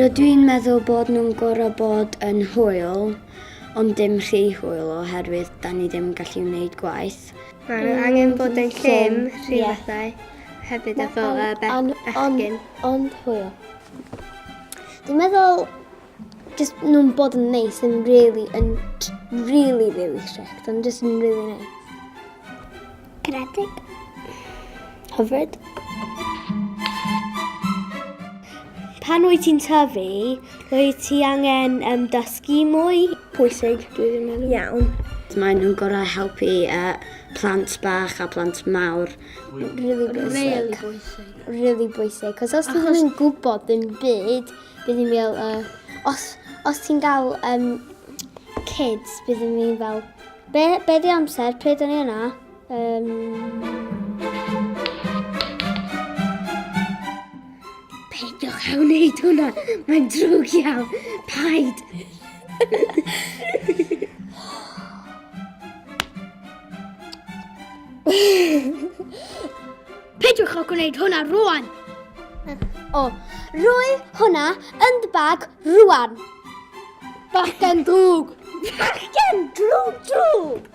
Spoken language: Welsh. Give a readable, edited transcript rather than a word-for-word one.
Rydw i'n meddwl bod nhw'n gorfod bod yn hwyl, ond dim rhy hwyl oherwydd da ni ddim yn gallu wneud gwaith. Maen nhw angen bod yn llym, rhyw fathau, hefyd efo bechgyn. Ond hwyl. Dwi'n meddwl just nhw'n bod yn neis, ddim really, yn really, really strict, ond just yn really nice. Caredig. Hyfryd. Pan wyt ti'n tyfu, rwyt ti angen um, dysgu mwy. Pwysig, dwi ddim meddwl. Iawn. Maen nhw'n gorau helpu uh, plant bach a plant mawr. Really bwysig. Really bwysig. Really bwysig. Cos os ti ddim yn gwybod ddim byd, bydd i'n fel... Uh, os, os ti'n gael um, kids, bydd i'n mynd fel... Be, be di amser? Pryd o'n i yna? Um... Peidiwch â wneud hwnna, mae'n drwg iawn. Paid. Peidiwch â gwneud hwnna rwan! O, rwy hwnna yn dy bag rwan. Bachgen drwg! Bachgen drwg drwg!